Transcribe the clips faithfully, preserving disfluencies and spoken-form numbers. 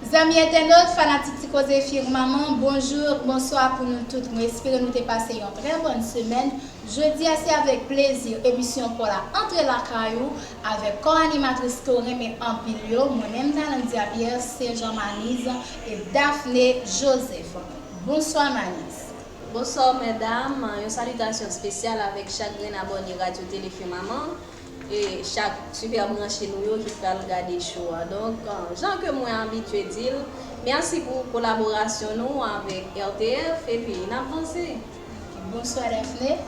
Zanmi entènot, fanatik Ti Koze Firmaman, bonjou, bonswa pou nou tout. Mwen espere nou te pase yon trè bòn semèn. Jodi a, se avèk plezi emisyon pa w la Antre Lakay ou avèk kò-animatris ke w renmen anpil yo, mwen menm Talandia Pierre, Saint Jean Maniz e Daphné Joseph. Bonswa Maniz. Bonswa medam, yon salitasyon espesyal avèk chak grenn abòne Radyo Tele Firmaman e chak sipè branche nou yo ki pral gade show a. Donk, jan ke mwen abitye di l, mèsi pou kolaborasyon nou avèk R T F epi n ap vanse. Bonswa Daphné.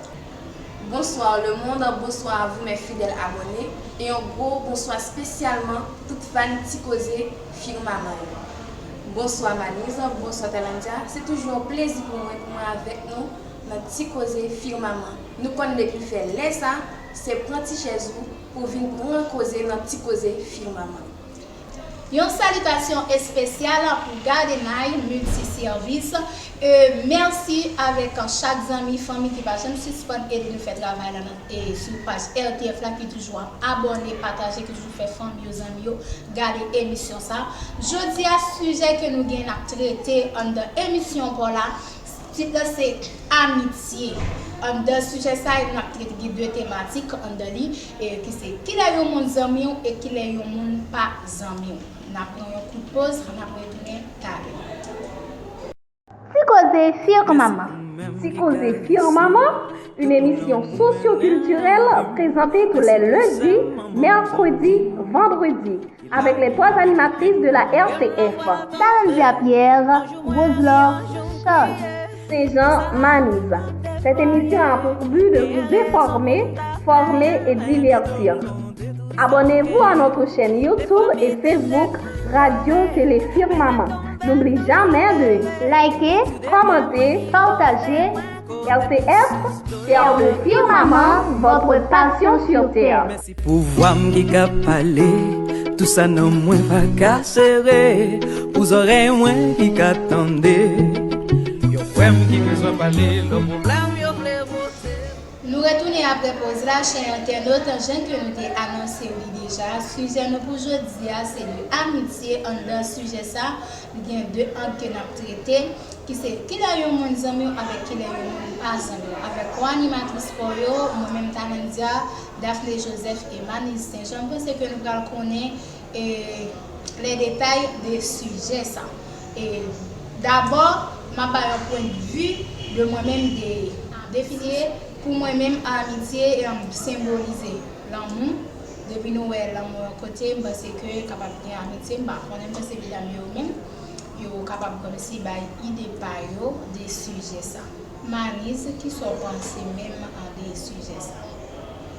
Bonsoir le monde, bonsoir à vous mes fidèles abonnés, e yon gwo bonswa espesyalman tout fan Ti Koze Firmaman yo. Bonswa Maniz, bonswa Talandia, se toujou yon plezi pou mwen pou mwen avèk nou nan Ti Koze Firmaman. Nou konn depi fè lè sa, se pran ti chèz ou pou vin pran koze nan Ti Koze Firmaman. Yon salitasyon espesyal pou Gardenay Multiservis. E mèsi avèk chak zanmi, fanmi ki pa janm sispann ede nou fè travay la nan, e sou paj R T F la ki toujou ap abòne, pataje, ki toujou fè fanmi yo, zanmi yo gade emisyon sa. Jodi a, sijè ke nou gen n ap trete anndan emisyon pa w la, tit la se amitye. Anndan sijè sa, n ap trete, gen de tematik anndan li, e ki se kilè yon moun zanmi w e kilè yon moun pa zanmi w. N ap pran yon kout poz, n ap retounen talè. Ti Koze Firmaman. Ti Koze Firmaman, une émission socio-culturelle présentée tous les lundis, mercredis, vendredis, avec les trois animatrices de la R T F. Talandia Pierre, Roselor Charles. Saint Jean Maniz. Cette émission a pour but de vous informer, former et divertir. Abonnez-vous à notre chaîne YouTube et Facebook Radio Télé Firmament. N'oublie jamais de liker, commenter, partager. R T F, Terre de Firmament, votre passion sur terre. Pouvwa m ki ka pale, tout sa nan mwen pa ka sere, pou zòrèy mwen ki ka tande. Yon frè m ki bezwen pale, lòt pwoblèm yo vle poze. Nou retounen apre poz la, chè entènot, jan ke nou te anonse w li deja, sijè nou pou jodi a se de amitye. Anndan sijè sa, gen de ang ke n ap trete, ki se kilè yon moun zanmi w avèk kilè yon moun pa zanmi w. Avèk ko-animatris pa w yo, mwen menm Talandia, Daphné Joseph e Maniz Saint Jean, m panse ke nou pral konnen, e, les détails de sijè sa. E dabò, m ap ba yon pwennvi de mwen menm de, defini pou mwen menm amitye, e, senbolize lanmou. Depi nou wè lanmou yon kote, m panse ke kapab gen amitye, m pa konnen, m panse medam yo menm, yo kapab kòmsi bay ide pa yo de sijè sa. Maniz, kisa w panse menm, a, de sijè sa?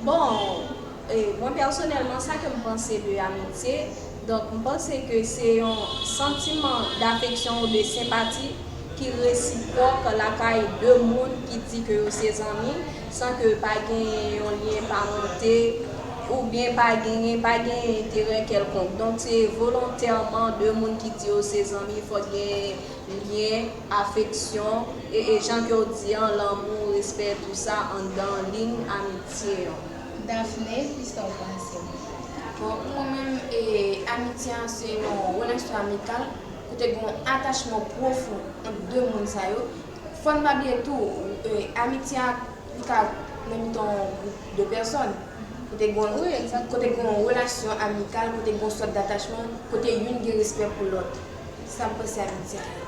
Bon, e, mwen pèsonèlman, sa ke m panse de amitye, donk, m panse ke se yon santiman dafeksyon ou de senpati ki resipwòk lakay de moun ki di ke yo se zanmi, san ke pa gen yon lyen paranté, oubyen pa genyen, pa gen enterè kèlkonk. Donk, se volontèman de moun ki di yo se zanmi, fòk gen lyen, afeksyon, e, e jan ke w di an, lanmou, respè, tou sa, anndan liy amitye an. Daphné, kisa w panse? Bon, pou mwen menm, e, amitye an se yon relasyon amikal, kote gen yon atachman pwofon ant de moun sa yo. Fò n pa bliye tou, e, amitye a, li ka nan mitan yon gwoup de pèsòn, kote gen yon, wi, egzakteman, kote gen yon relasyon amikal, kote gen yon sòt datachman, kote youn gen respè pou lòt. Sa m panse amitye a ye.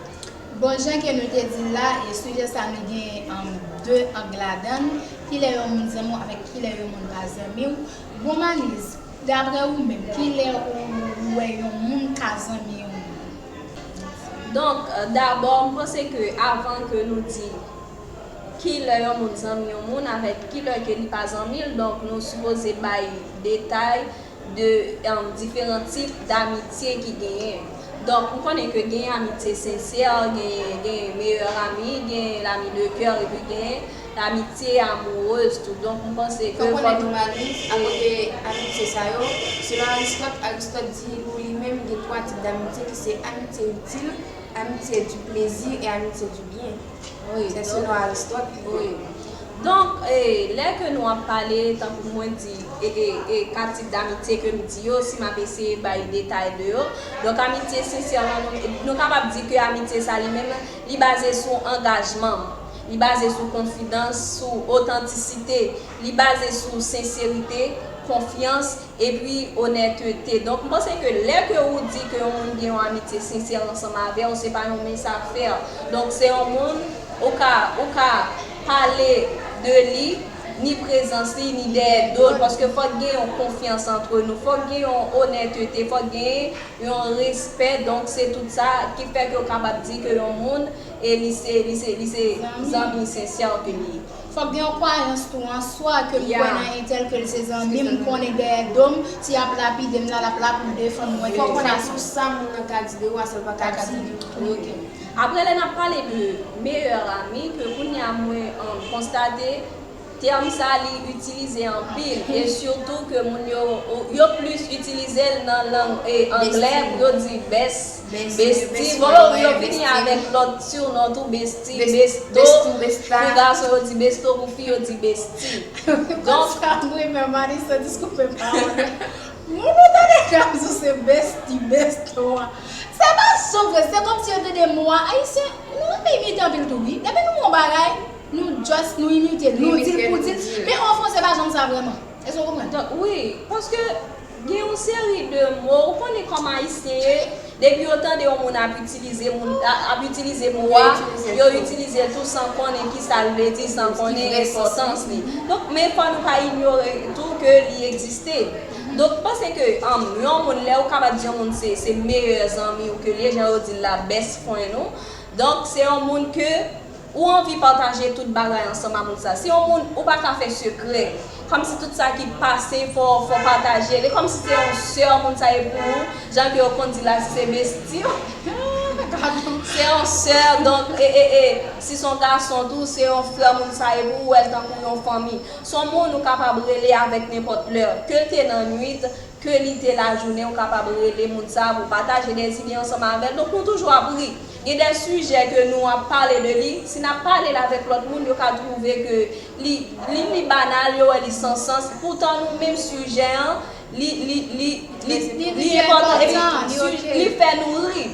Bon, jan ke nou te di l la, e sijè sa nou gen, um, de ang ladan l, kilè yon moun zanmi w avèk kilè yon moun pa zanmi w. Bon, Maniz, daprè ou menm, kilè ou, ou wè yon moun ka zanmi yon moun? Donk, dabò, m panse ke avan ke nou di kilè yon moun zanmi yon moun avèk kilè ke li pa zanmi l, donk nou sipoze bay detay de, em, diferan tip damitye ki genyen. Donk, m konnen ke gen amitye sensè, gen, gen meilleur ami, gen l'ami de cœur, epi gen lamitye amourez tou. Donk, m panse ke fò konnen tou, Maniz, akote amitye sa yo, selon Aristote, Aristote di nou li menm gen twa tip damitye ki se amitye itil, amitye du plaisir e amitye du bien. Wi, se selon Aristote. Wi. Donk, e, lè ke nou ap pale, tankou mwen di, e, e, e, ka tip d'amitye ke m di yo, si m ap eseye bay detay de yo. Donk, amitye sensè lan, nou, nou kapab di ke amitye sa li menm, li baze sou angajman, li baze sou konfidans, sou otantisite, li baze sou senserite, konfyans, epi onètete. Donk, m panse ke lè ke ou di ke yon moun gen yon amitye sensè ansanm avè w, se pa yon mens a fè. Donk, se yon moun ou ka, ou ka pale de li, ni prezans li, ni dèyè do l, paske fòk gen yon konfyans antre nou, fòk gen yon onètete, fòk gen yon respè. Donk, se tout sa ki fè ke w kapab di ke yon moun, e li se, li se, li se zanmi sensè ke li ye. Fòk gen yon kwayans tou an swa ke m kwè nan entèl ke l se zanmi m, m konnen dèyè do m, si y ap lapide m nan, l ap la pou l defann mwen. Fòk konnen tou sa moun nan ka di de ou a, sa l pa ka di. Ok. Apre, lè n ap pale de meyè ami, ke kounye a mwen, um, konstate, tèm sa li itilize anpil, e sitou ke moun yo, yo plis itilize l nan lang, e, anglè pou yo di best, besti. Bon, yo vini avèk lòt surnom tou, besti, besto. Pou gason, yo di besto, pou fi, yo di besti. Donk, sa m renmen, Marisa, diskoupe pawòl. Moun ou tande k ap sou se besti, besto a. Se pa janm vre, se kòmsi yo tande mo a. Ayisyen, nou renmen imite anpil tou, wi. Depi nou wè yon bagay, nou just, nou imite l, nou di l pou di l. Men an franse, pa janm sa vrèman. Èske w konprann? Donk, wi, paske gen yon seri de mo, ou konnen kòman Ayisyen ye, depi yo tande yon moun ap itilize moun, a- ap itilize mo a, yo itilize l tou san konnen ki sa l vle di, san konnen enpòtans li. Donk, men fò nou pa inyore tou ke li egziste. Donk, m panse ke, um, yon moun, lè ou kapab di yon moun se, se meyè zanmi w ke li ye, jan yo di l la, best friend ou. Donk, se yon moun ke ou anvi pataje tout bagay ansanm a moun sa. Si yon moun, ou pa ka fè sekrè. Kòmsi tout sa ki pase, fò, fò pataje l. E kòmsi se yon sè moun sa ye pou ou, jan ke yo konn di la, si se besti w. Se yon sè, donk, e, e, e, si se yon gason tou, se yon frè moun sa ye pou ou, wè l tankou yon fanmi. Se yon moun ou kapab rele avèk nenpòt lè. Ke l te nan nwit, ke li te lajounen, ou kapab rele moun sa pou pataje de zide ansanm avè l. Donk, nou toujou ap ri. Gen de sijè ke nou ap pale de li, si n ap pale l avèk lòt moun, yo ka twouve ke li, li, li banal, yo wè li san sans. Poutan, nou menm sijè an, li, li, li, li, li enpòtan, epi li fè nou ri.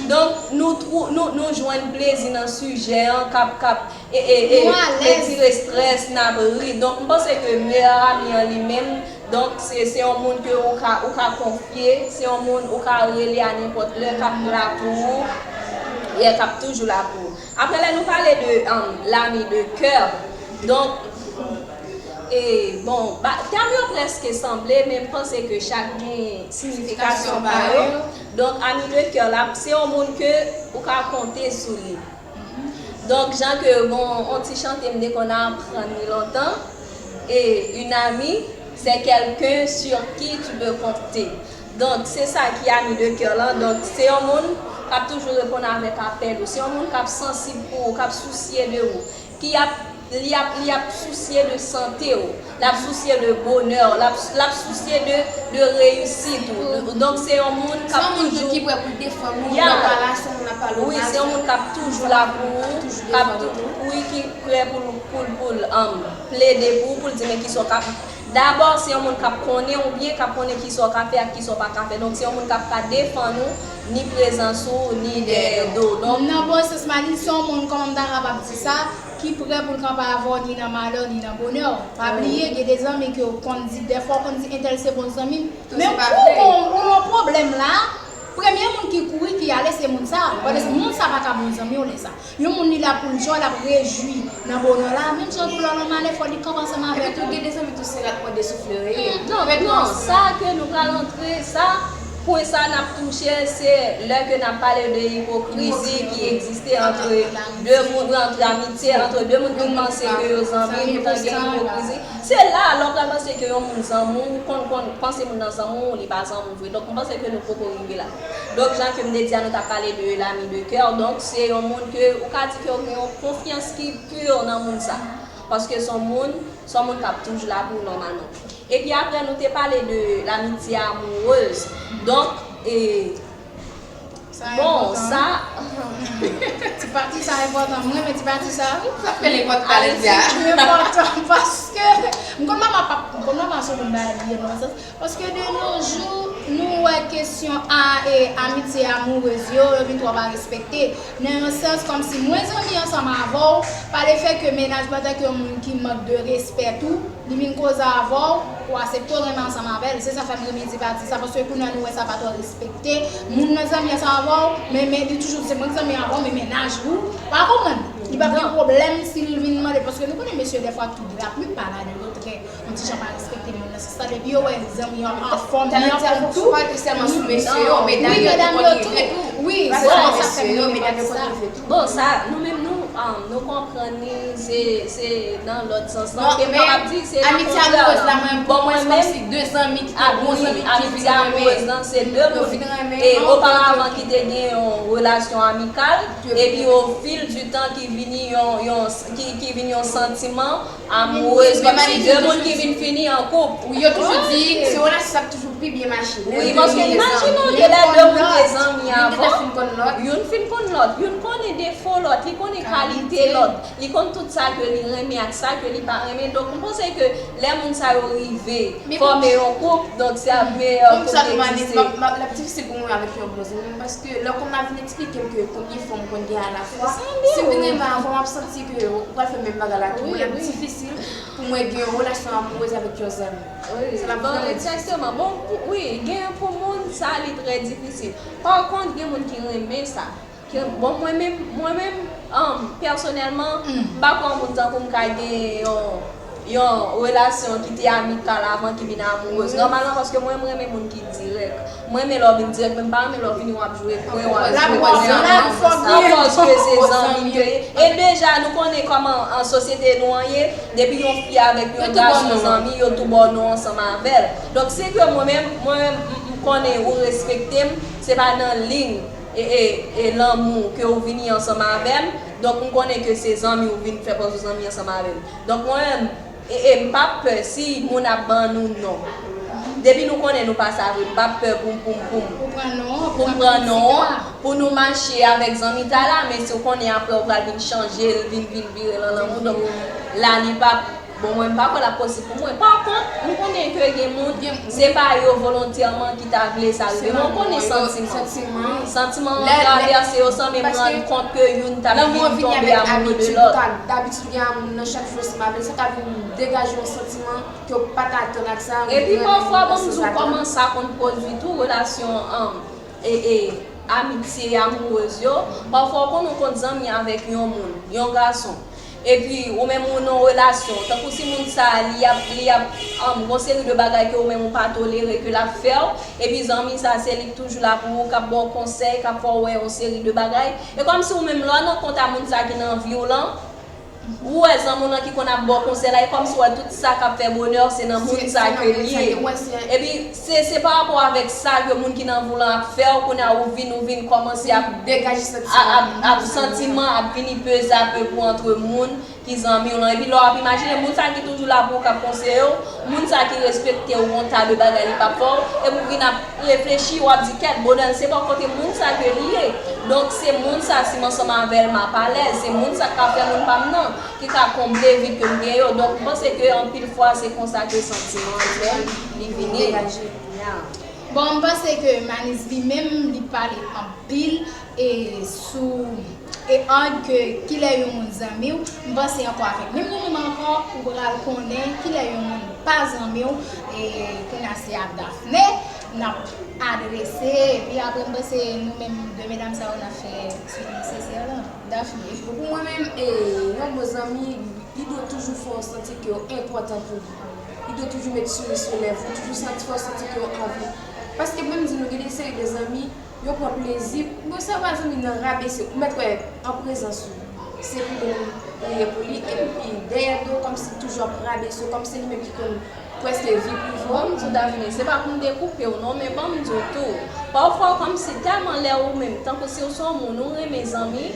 Donk, nou, twou- nou, nou jwenn plezi nan sijè an, k ap, k ap, e, e, e, retire strès, n ap ri. Donk, m panse ke meyè ami an li menm, donk, se, se yon moun ke ou ka, ou ka konfye, se yon moun ou ka rele a nenpòt lè, k ap la pou ou, e k ap toujou la pou ou. Apre, lè nou pale de, um, l'ami de cœur, donk, e, bon, ba- tèm yo prèske sanble, men m panse ke chak gen siyifikasyon pa yo. Donk, ami de cœur la, se yon moun ke ou ka konte sou li. Donk, jan ke, bon, yon ti chante m te konn aprann li lontan, e, une amie, c'est quelqu'un sur qui tu peux compter. Donk, se sa ki ami de cœur lan. Donk, se yon moun k ap toujou reponn avèk apèl ou. Se yon moun k ap sansib pou ou, k ap sousye de ou, ki ap, li ap, li ap sousye de sante w, l ap sousye de bonè w, l ap, l ap sousye de, de reyisit ou. Donk, se yon moun k ap toujou, ki prè pou defann ou nan pa la, se yon moun ap pale ou mal, se yon moun k ap toujou la pou ou, k ap tou- wi, ki prè pou l, pou l, pou l, um, plede pou ou, pou l di men kisa w ka fè. Dabò, se yon moun k ap konnen ou byen, k ap konnen kisa w ka fè ak kisa w pa ka fè. Donk, se yon moun k ap ka defann ou, ni prezans ou, ni dèyè do w. Donk, nan bon sans, Marlene, se yon moun, kòman m ta kapab di sa, ki prè pou l kanpe avè w ni nan malè, ni nan bonè. Pa bliye, gen de zanmi ke w konn di, dèfwa w konn di, entèl se bon zanmi m. Men kou w gen yon pwoblèm la, premye moun ki kouri, ki ale, se moun sa a. Paske moun sa a pa ka bon zanmi w lè sa. Yon moun li la pou l jwe, l ap rejwi nan bonè la. Menm jan tou lè w nan malè, fò li kanpe ansanm avèk ou. Epi tou, gen de zanmi tou se rat mòde soufle yo ye. Non, non, sa ke nou pral antre, sa, pwen sa n ap touche, se lè ke n ap pale de ipokrizi ki egziste antre de moun, antre amitye, antre de moun ki panse ke yo zanmi, poutan gen ipokrizi. Se la, lè w pral panse ke yon moun zanmi w, ou konn, konn panse moun nan zanmi w, li pa zanmi w vre. Donk, m panse ke nou poko rive la. Donk, jan ke m te di a, nou t ap pale de l'ami de cœur. Donk, se yon moun ke ou ka di ke w gen yon konfyans ki pure nan moun sa. Paske se yon moun, se yon moun k ap toujou la pou ou nòmalman. Epi apre, nou te pale de l'amitié amoureuse. Donk, e, bon, sa, Ti pati sa enpòtan, mwen renmen ti pati sa wi. Sa fè nenpòt talè di a. Li enpòtan paske m konn manman pa m konn manman sou moun bagay li ye nan sans paske de nos jours nou wè kesyon a e amitye amourez yo yo vin twò pa respekte nan yon sans kòmsi mwen zanmi ansanm avè w pa le fè ke mennaj mwen antanke yon moun ki mank de respè tou li vin koze avè w ou aksepte w renmen ansanm avè l se sa fè m renmen ti pati sa paske kounye a nou wè sa pa twò respekte moun nan zanmi ansanm avè w men men li toujou di se mwen ki zanmi avè w men mennaj ou pa konprann li p ap gen pwoblèm si l vin mande paske nou konnen mesye dèfwa tout la plupart la de notre yon ti jan pa respekte moun nan se sa depi yo wè zanmi an anfòm li anfòm tou pa te sèlman sou mesye yo medam yo te konn rive tou wi se sa sa fè mwen renmen pati sa bon sa nou menm nou um, nou konprann li se se nan lòt sans lan ke m kapab di se nan kontrè lan bon mwen menm de zanmi ki te bon zanmi ki vin renmen se de moun e oparavan ki te gen yon relasyon amikal epi o fil di tan ki vini yon yon ki ki vin yon santiman amourez kòmsi de moun ki vin fini an koup. Wi yo toujou di se relasyon sa ap toujou pi byen mache. Wi paske imajine w ke lè de moun te zanmi avan youn fin konn lòt youn konnen defo lòt li konnen kalite lòt li konn tout sa ke li renmen ak sa ke li pa renmen donk m panse ke lè moun sa yo rive fòme yon koup donk se ap meyè koup ki egziste. L ap difisil pou mwen avèk yon bon zanmi m paske lè w konn ap vin eksplike m ke konbyen fanm ou konn gen alafwa si m vin renmen avan w ap santi ke ou pral fè menm bagay la tou l ap difisil pou mwen gen yon relasyon amourez avèk yon zanmi. Sa l ap vrèman difisil. Egzakteman. Bon, wi, gen pou moun sa li trè difisil. Pa kont, gen moun ki renmen sa. Bon, mwen menm, mwen menm, um, pèsonèlman, m pa kwè yon moun tankou m ka gen yon yon relasyon ki te amikal avan ki vin amourez. Nòmalman, paske mwen, m renmen moun ki dirèk. Mwen renmen lè w vin dirèk, men m pa renmen lè w vini w ap jwe kwen, w ap jwe kwen, apòz ke se zanmi m ke ye. E deja, nou konnen kòman an sosyete nou an ye, depi yon fi avèk yon gason zanmi, yo tou ba w non ansanm avè l. Donk, se ke mwen menm, mwen menm, m konnen ou respekte m, se pa nan liy e, e, e lanmou ke ou vini ansanm avè m. Donk, m konnen ke se zanmi ou vin fè paske w zanmi ansanm avè m. Donk, mwen menm, E, e m p ap pè si moun ap ban nou non. Depi nou konnen nou pa sa vre, m p ap pè pou m, pou m, pou m, pou m pran non an, pou nou mache avèk zanmitay la, men si w konnen apre ou pral vin chanje l, vin, vin vire l an lanmou, donk la li p ap, bon mwen m pa kwè l ap posib pou mwen. Pa kont, m konnen ke gen moun, se pa yo volontèman ki ta vle sa rive, men w konnen santiman. Santiman an travèse yo san menm rann kont ke youn t ap vin tonbe amoureux de lòt. Dabitid gen yon moun nan chak jou ansanm avè l, sa ka vin degaje yon santiman ke w pa t atann ak sa. Epi pafwa, ban m di w kòman sa konn pwodui tou, relasyon e, e, amitye amourez yo. Pafwa, w konn ou konn zanmi avèk yon moun, yon gason. Epi, ou menm ou nan yon relasyon, tankou si moun sa a, li ap, li ap, um, gon seri de bagay ke ou menm ou pa tolere ke l ap fè w, epi zanmi sa a, se li k toujou la pou ou, k ap ba w konsèy, k ap fè w wè yon seri de bagay. E kòmsi ou menm, lè w nan kont a moun sa a ki nan vi w lan, Ou wè zanmi w lan ki konn ap ba w konsèy la, e kòmsi w wè tout sa k ap fè bonè w se nan moun sa ke li ye. Epi se se pa rapò avèk sa ke moun ki nan vi w lan ap fè w, kounye a ou vin ou vin kòmanse ap ap ap santiman ap vini pezape pou antre moun ki zanmi w lan. Epi lè w ap imajine moun sa ki toujou la pou ou k ap konseye w, Moun sa ki respekte w yon ta de bagay li p ap fè w, epi w vin ap reflechi, w ap di kèt bonè l se bò kote moun sa ke li ye. Donk se moun sa si m ansanm avè l m ap alèz, se moun sa k ka fè moun pa m nan, ki ka konble vid ke m gen yo. Donk m panse ke anpil fwa se konsa ke santiman an fè li vini. Bon, m panse ke Manis li menm li pale anpil. E sou e òd ke kilè yon moun zanmi w, m panse ankò avèk menm nou menm ankò, ou pral konnen kilè yon moun pa zanmi w, e kounye a se a Daphné n ap adrese, epi apre m panse nou menm de medam sa yo n ap fè swit nesesè la. Daphné. Bon, pou mwen menm, e, yon bon zanmi, li dwe toujou fè w santi ke w enpòtan pou li. Li dwe toujou met souri sou lèv ou, toujou santi fè w santi ke w anvi. Paske mwen m di nou, gen de seri de zanmi, Yo pran plezi, bon sa pa zanmi nan rabese, ou mèt wè an prezans ou, se pi bon ou ye pou li, epi dèyè do w kòmsi toujou ap rabese w, kòmsi se li menm ki konn prèske vi prive w. Bon, m di w Davine, se pa pou m dekoupe w non, men ban m di w tou, pafwa kòmsi tèlman lè ou menm, tankou si w se yon moun, ou renmen zanmi,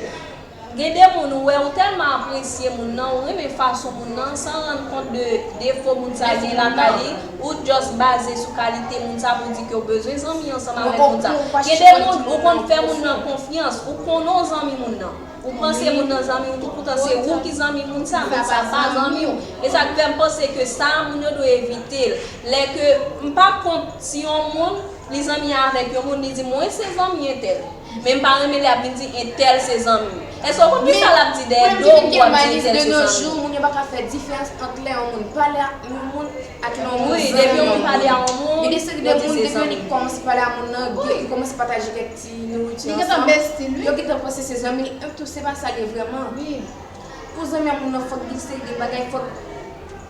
Gen de moun ou wè ou tèlman apresye moun nan, ou renmen fason moun nan, san rann kont de defo moun sa gen lakay li, ou just baze sou kalite moun sa pou di ke ou bezwen zanmi ansanm avèk moun sa. Gen de moun ou konn fè moun nan konfyans, ou konnen w zanmi moun nan. Ou panse moun nan zanmi w tou, poutan se ou ki zanmi moun sa, moun sa pa zanmi w. E sa k fè m panse ke sa moun yo dwe evite l. Lè ke m pa kont si yon moun li zanmi avèk yon moun, li di mwen se zanmi entèl. Men m pa renmen lè ap vin di entèl se zanmi m. Èske w konn kisa l ap di dèyè do w pou ap di entèl se zanmi m? Moun yo pa ka fè diferans ant lè yon moun pale ak yon moun ak lè yon moun Wi, depi yon moun pale a yon moun, yo di se zanmi m. Gen de seri de moun depi yo kòmanse pale a moun nan, yo kòmanse pataje kèk ti nouriti ansanm. Yo gentan panse se zanmi l, tou se pa sa l ye vrèman. Pou zanmi a moun nan fòk gen seri de bagay, fòk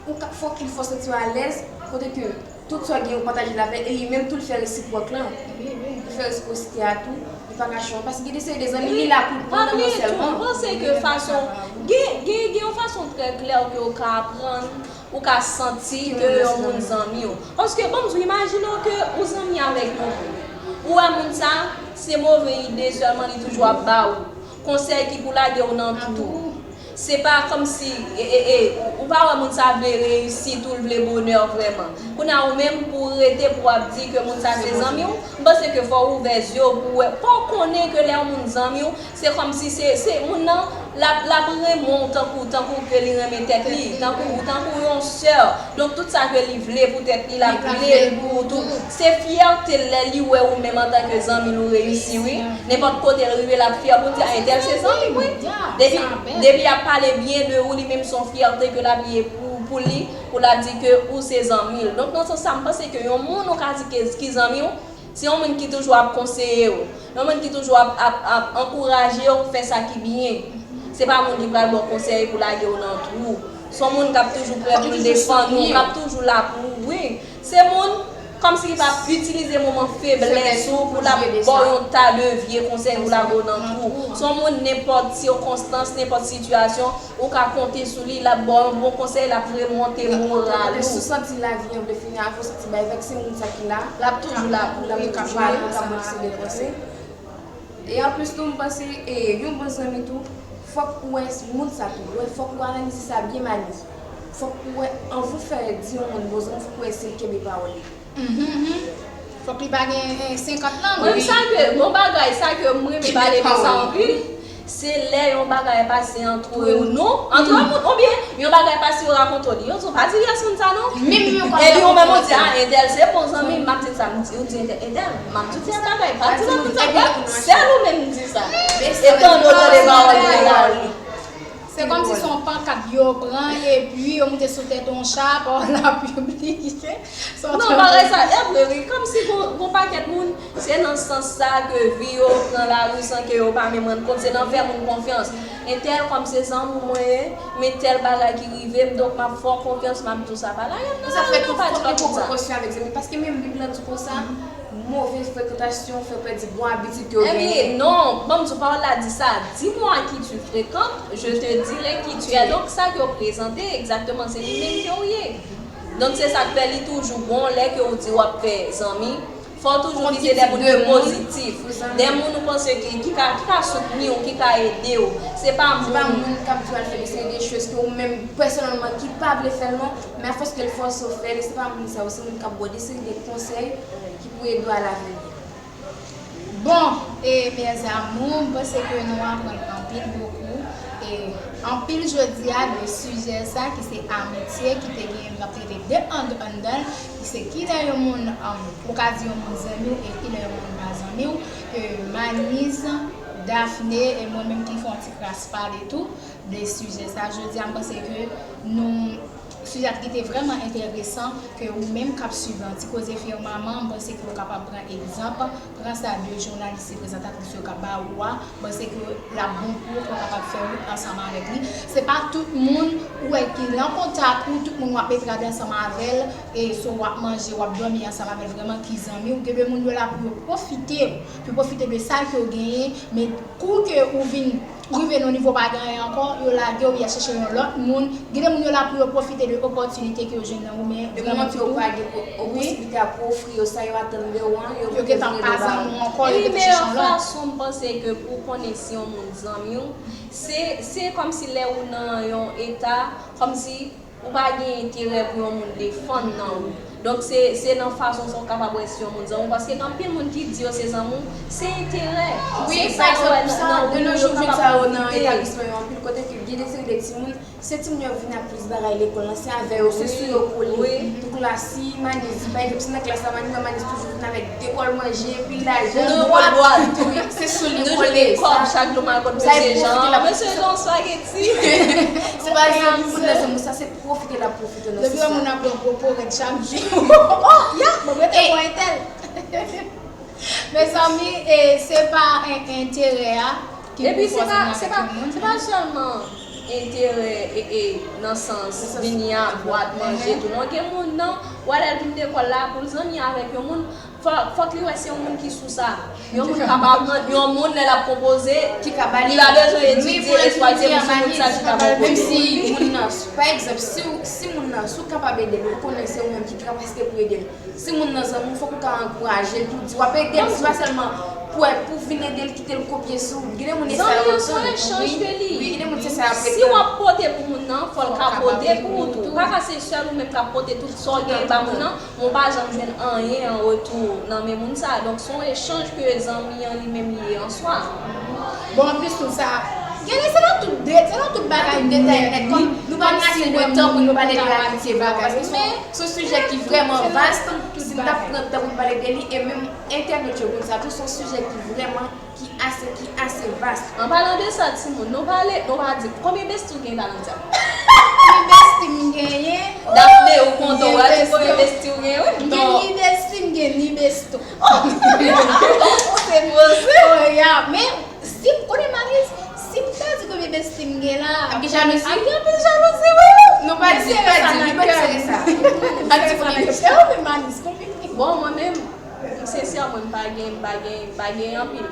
ou ka fòk li fè w santi w alèz kote ke tout sa w gen ou pataje l avè l e li menm tou l fè resipwòk lan. Li fè resipwosite a tou, li pa ka chonje paske gen de seri de zanmi li la pou l pran nan mwen sèlman. Mwen panse ke fason gen gen gen yon fason trè klè ke w ka aprann ou ka santi ke yon moun zanmi w. Paske ban m di w, imajine w ke ou zanmi avèk yon moun. Ou wè moun sa se move ide sèlman li toujou ap ba ou. Konsèy ki pou lage w nan twou. Se pa kòmsi e, e, e, ou, ou pa wè moun sa vle reyisi tou, l vle bonè w vrèman. Kounye a ou menm pou w rete pou w ap di ke moun sa se zanmi w, m panse ke fò w ouvè zye w pou w wè, fò w konnen ke lè yon moun zanmi w, se kòmsi se, se moun nan, l ap, l ap renmen w tankou, tankou ke li renmen tèt li, tankou, tankou yon sè. Donk tout sa ke li vle pou tèt li, l ap vle l pou ou tou. Se fyète l lè li wè ou menm antanke zanmi l ou reyisi wi. Nenpòt kote l rive l ap fyè pou l di a entèl se zanmi m wi. Depi depi y ap pale byen de ou li menm se yon fyète ke l ap ye pou pou li, pou l ap di ke ou se zanmi l. Donk nan sans sa m panse ke yon moun ou ka di ke ki zanmi w, se yon moun ki toujou ap konseye w, yon moun ki toujou ap ap ap ankouraje w fè sa ki byen. Se pa moun ki pral ba w konsèy pou lage w nan twou. Se yon moun k ap toujou prè pou l defann ou, k ap toujou la pou ou, wi. Se moun kòmsi ki p ap itilize moman feblès ou pou l ap ba w yon ta de vye konsèy pou lage w nan twou. Se yon moun nenpòt sikonstans, nenpòt sitiyasyon, ou ka konte sou li, l ap ba w yon bon konsèy, l ap remonte moral ou. Si w santi lavi an vle fini avè w, santi bay vag, se moun sa ki la. L ap toujou la pou ou, k ap pale, k ap ba w seri de konsèy. E anplis tou, m panse e, yon bon zanmi tou, fòk ou wè moun sa tou, wè, fòk ou analize sa byen Maniz. Fòk ou wè, anvan w fè di yon moun bon zanmi, fòk ou wè si l kenbe pawòl li. Fòk li pa gen senkant lang. Mwen, sa ke, yon bagay, sa ke m renmen pale de sa anpil, se lè yon bagay pase antre nou, antre moun, oubyen yon bagay pase yo rakonte w li. Yo di w pa di yès moun sa non. Epi ou menm ou di a entèl se bon zanmi m, m ap di l sa, m di ou di entèl, entèl, m ap di w tèl bagay, pa di lòt moun sa, sèl ou menm m di sa. E tande w tande pawòl li la. Se kòmsi se yon pankat yo pran epi yo moute sou tèt yon cha, pawòl la pibliye. Non, bagay sa, e vre wi, kòmsi gon, gon pakèt moun, se nan sans sa ke vi yo pran lari san ke yo pa menm rann kont, se nan fè moun konfyans. Entèl kòm se zanmi w mwen ye, men tèl bagay ki rive m, donk m ap fè w konfyans, m ap di w sa. Pa lage m nan lari non, pa di lòt moun sa. Paske menm Bib la di konsa, move frekantasyon fè pèdi bon abitid ke w genyen. Ebyen non, ban m di w pawòl la di sa, dis-moi à qui tu fréquentes, je te dirai qui tu es. Donk sa ke w prezante, egzakteman se li menm ke w ye. Donk se sa k fè li toujou bon lè ke w di w ap fè zanmi, fò w toujou vize de moun ki pozitif, de moun ou panse ki, ki ka, ki ka soutni w, ki ka ede w. Se pa moun. Se pa moun k ap di w al fè de seri de choz ke ou menm pèsonèlman ki pa vle fè l non, men afòs ke l fòse w fè l, e se pa moun sa yo, se moun k ap ba w de seri de konsèy ki pou ede w alavni. Bon, e mes amours, m panse ke nou aprann anpil, bokou, e anpil jodi a de sijè sa ki se amitye ki te gen, n ap rete de anndan, ki se kilè yon moun, ou ka di yon moun zanmi w e kilè yon moun pa zanmi w, e Maniz, Daphné e mwen menm ki fè yon ti kras pale tou de sijè sa. Jodi a m panse ke nou Sijè ki te vrèman enteresan ke ou menm k ap swiv Ti Koze Firmament, m panse ke w kapab pran egzanp, pran sa de jounalis e prezantatris yo ka ba ou a, m panse ke l ap bon pou ou, ke w kapab fè wout ansanm avèk li. Se pa tout moun ou wè ki nan kontak ou, tout moun w ap metrade ansanm avè l, e swa w ap manje, w ap dòmi ansanm avè l vrèman ki zanmi w. Gen de moun yo la pou yo pwofite w, pou yo pwofite de sa ke w genyen, men kou ke ou vin Ou rive nan nivo pa gen anyen ankò, yo lage w, y a chèche yon lòt moun. Gen de moun yo la pou yo pwofite de opòtinite ke yo jwenn nan ou, men... De moman ke yo pa gen o- posibilite a pou ofri yo sa yo atann de ou an, yo gentan pa zanmi w ankò, yo gentan chèche yon lòt. Epi meyè fason m panse ke pou w konnen si yon moun zanmi w, se, se kòmsi lè ou nan yon eta, kòmsi ou pa gen enterè pou yon moun defann nan ou. Donk, se, se nan fason sa w kapab wè si yon moun zanmi w, paske gen anpil moun ki di yo se zanmi w, se enterè. Wi, pa egzanp, sa, de nos jours, jèn sa yo nan etablisman yo, anpil kote ke gen de seri de timoun, se timoun yo vin ak plis bagay lekòl lan, se avè yo, se sou yo kole. Donk la, si Manis, pa egzanp, si nan klas la, Manis, Manis toujou vin avèk de bòl manje, pil lajan, bwat, wi, se sou li kole. Sa, sa e pwofite la. Mesye Jean, spaghetti. Se pa zanmi moun nan zanmi w, sa se pwofite l ap pwofite nan sis la. Depi yon moun ap pran pwopo rèd chak jou. Oh, ya, mwen rete bò entèl. Mezanmi, e, se pa en- enterè a ki pou fòse w zanmi avèk yon moun. Epi se pa, se pa, se pa sèlman enterè e, e, nan sans vini a bwat, manje, tou. Non, gen moun nan, w a lè l vin lekòl la, pou l zanmi avèk yon moun, fò, fòk li wè se yon moun ki sou sa. Yon moun kapab rann, yon moun lè l ap konpoze, ki ka ba li, li pa bezwen etidye, esplwaye moun sa ki ka ba l. Menm si moun nan, pa egzanp, si, si moun nan, si w kapab ede l, ou konnen se ou menm ki gen kapasite pou ede l. Si moun nan zanmi w, fòk ou ka ankouraje l tou, di w ap ede l, se pa sèlman pou, pou vin ede l, kite l kopye sou ou. Gen de moun e sa yo ap tann. Wi, gen de moun se sa y ap tann. Si w ap pote pou moun nan, fò l ka pote pou ou tou. Pa ka se sèl ou menm k ap pote tout sa w genyen ba moun nan, men w pa janm jwenn anyen an retou nan men moun sa. Donk, se yon echanj ke zanmi an li menm li ye an swa. Bon, anplis tou sa, genlè se nan tout de, se nan tout bagay nèt, nèt, wi. Kòm nou pa gen ase de tan pou nou pale de amitye vre, paske se yon, se yon sijè ki vrèman vas. Si n t ap pran tan pou n pale de li, e menm entènot yo konn sa tou, se yon sijè ki vrèman, ki ase, ki ase vas. An palan de sa, timoun, nou pale, nou pa di, konbyen besti w gen, Valentina? Konbyen besti m genyen? Daphné, ou kontan, w a di konbyen besti w gen, wi. M gen ni besti, m gen ni besto. Se poze. Oh, ya, men si m konnen Manis, si m ta di konbyen besti m gen la, ap gen jalouzi? Ap gen anpil jalouzi, wi. Nou pa di, pa di, nou pa di sa. Pa di konbyen besti. E ou menm, Manis, konbyen? Bon, mwen menm, sensèman, m pa gen, m pa gen, m pa gen anpil.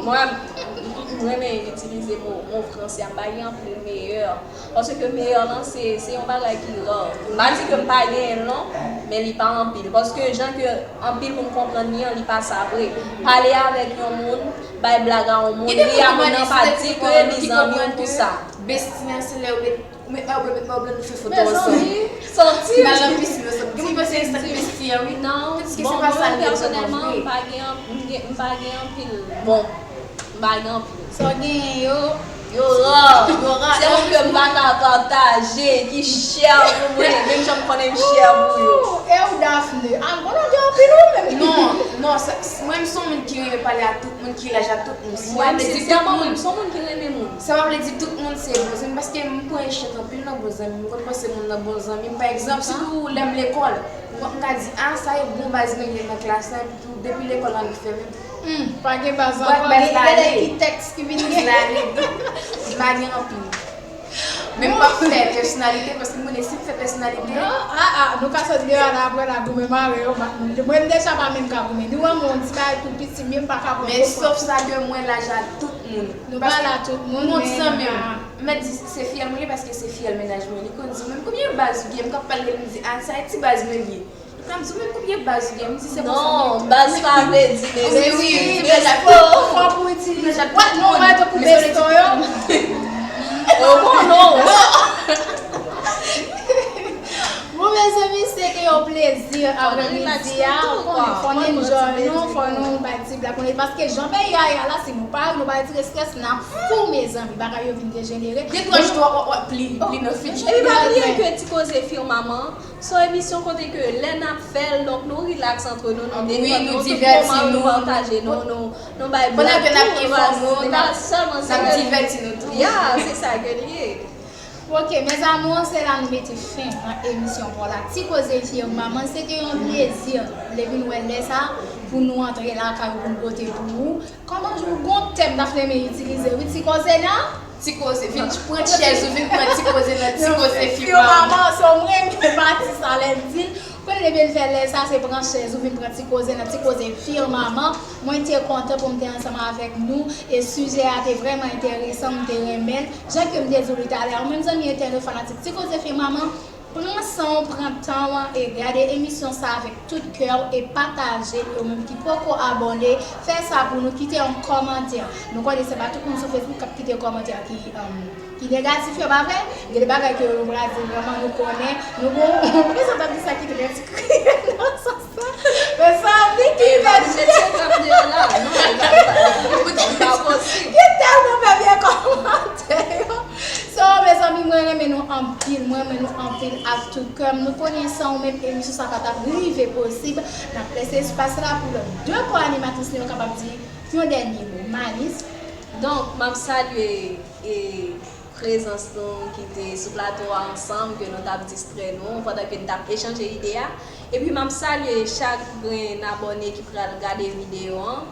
Mwen, m renmen itilize mo, mo franse a, m pa gen anpil meyè. Paske meyè lan, se, se yon bagay ki ra. M pa di ke m pa genyen l non, men li pa anpil. Paske jan ke anpil moun konprann li an, li pa sa vre. Pale avèk yon moun, bay blag a yon moun, ri a moun nan, pa di ke li zanmi w pou sa. Besti an, se lè yo met Ou met pa w blan, met pa w blan, nou fè foto ansanm. Mezanmi, santi m al nan pisin ansanm. Gen moun panse se sa k besti an, wi. Non, bon, mwen pèsonèlman, m pa gen, m gen, m pa gen anpil. Bon, m pa gen anpil. Sa w genyen yo, yo ra, yo ra. Se moun ke m pa ka pataje, ki chè pou mwen, menm jan m konnen m chè pou yo. Ooh, e ou, Daphné? A, bon, ou gen anpil ou menm. Non, non, sa, mwen, m se yon moun ki renmen pale a tout moun, ki laj a tout moun. Mwen, m se yon moun, m se yon moun ki renmen moun. Sa pa vle di tout moun se bon zanmi, paske m pran echèk anpil nan bon zanmi. M konn panse moun nan bon zanmi m. Pa egzanp, sitou lè m lekòl, m ka di, a, sa e bon baz mwen gen nan klas la, epi tou, depi lekòl la vin fèmen, hmm, pa gen baz ankò, gen ki tèks ki vin gen. Baz la ale, m pa gen anpil. Men m p ap fè pèsonalite, paske m konnen si m fè pèsonalite. Non, a, a, nou ka sot deyò la, apre la, goumen mare yo, mwen m deja pa menm ka goumen. Nou wè m wè yon ti bagay tou piti, men m pa ka pran gwo pòz. Men sof sa ke mwen laj a tout moun. Nou pa la tout moun, men nou pa. M mèt di se fiyèl mwen ye paske se fiyèl mennaj mwen. Li konn di mwen, "Konbyen baz ou gen?" M k ap pale de li, m di, "A, sa e ti baz mwen li ye." Li pral di, "Mwen, konbyen baz ou gen?" M di, "Se konsa mwen ye." Non, baz pa vle di besto. Wi, wi, besto. Fò pou itilize. Wè, nou wè tankou besto yo. Yo konnen w. Bon, mezanmi, se te yon plezi aprèmidi a. Konnen, fò n enjoy nou, fò nou bay ti blag, konnen, paske jan peyi a ye a la, si nou pa, nou pa retire estrès, n ap fou, mezanmi, bagay yo vin dejenere. Gen twa jou w ap, w ap, w ap pli, pli nan fidji. Epi pa bliye ke Ti Koze Firmaman, se yon emisyon kote ke lè n ap fè l, donk nou rilaks antre nou, nou detann nou, tout moman nou pataje nou, nou, nou bay blag tou, nou pa, se pa sèlman se n ap divèti nou tou. Ya, se sa ke l ye. Ok, mes amours, se la nou mete fen nan emisyon pa w la. Ti Koze Firmaman, se te yon plezi. M te vin wè lè sa pou nou antre lakay ou, pou nou pote pou ou. Kòman ou gon tèm Daphné men itilize, wi, Ti Koze nan? Ti Koze, vin pran chèz ou, vin pran Ti Koze nan Ti Koze Firmaman. Firmaman, se yon renmen pati sa lè l di l. Te vin fè lè sa, se pran chèz ou vin pran ti koze nan ti koze firmaman. Mwen te kontan pou m te ansanm avèk nou e sijè a te vrèman enteresan, m te renmen l. Jan ke m te di w li talè a, ou menm zanmi entènot fanatik ti koze firmaman, pran san w, pran tan w e gade emisyon sa avèk tout kè w e pataje l. Ou menm ki poko abòne, fè sa pou nou, kite yon kòmantè. Nou konnen se pa tout moun sou Facebook k ap kite kòmantè ki, um, ki negatif yo, pa vre? Gen de bagay ke nou pral di vrèman nou konnen, nou gon yon prezantatris la ki te gen ti kriye nan sans sa. Men sa li ki pèdi. Ki tèlman fè byen kòmantè yo. So, mezanmi, mwen renmen nou anpil, mwen renmen nou anpil ak tout kè m. Nou konnen san ou menm emisyon sa pa t ap rive posib. N ap lese espas la pou lòt de kò animatris nou yo kapab di yon dènye mo. Manis. Donk, m ap salye e prezans nou ki te sou plato a ansanm, ke nou t ap distrè nou pandan ke n t ap echanje ide a. Epi m ap salye chak grenn abòne ki pral gade videyo an,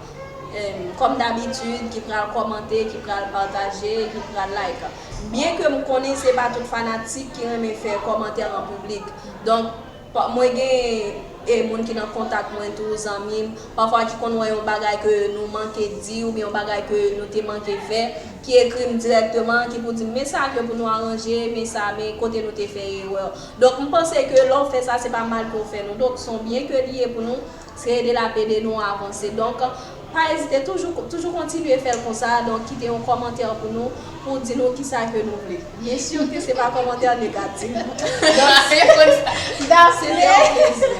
em, kòm dabitid, ki pral kòmante, ki pral pataje, ki pral like. Byen ke m konnen se pa tout fanatik ki renmen fè kòmantè an piblik. Donk, Pa- mwen gen e moun ki nan kontak mwen tou, zanmi m, pafwa ki konn wè yon bagay ke nou manke di oubyen yon bagay ke nou te manke fè, ki ekri m dirèkteman, ki pou di m, men sa ke pou nou aranje, men sa, men kote nou te fè erè. Donk, m panse ke lè w fè sa, se pa mal ke w fè nou. Donk, se yon byen ke li ye pou nou, se ede l ap ede nou avanse. Donk, pa ezite, toujou, toujou kontinye fè l konsa. Donk, kite yon kòmantè pou nou, pou di nou kisa ke nou vle. Byen si ke se pa kòmantè negatif. Donk, se te yon plezi.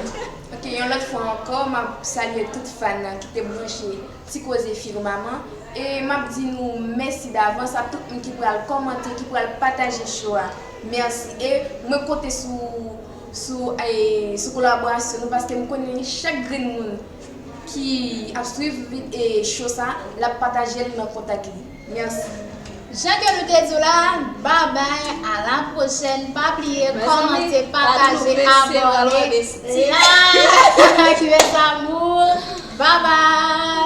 Ok, yon lòt fwa ankò, m ap salye tout fan ki te branche Ti Koze Firmaman. E m ap di nou mèsi davans a tout moun ki pral kòmante, ki pral pataje show a. Mèsi. E mwen konte sou, sou, e, sou kolaborasyon nou, paske m konnen chak grenn moun ki ap swiv vid- e show sa, l ap pataje l nan kontak li. Mèsi. Jan ke nou te di w la, babay, a la pwochèn. Pa bliye kòmante, pataje, abòne, like, mes amours. Babay.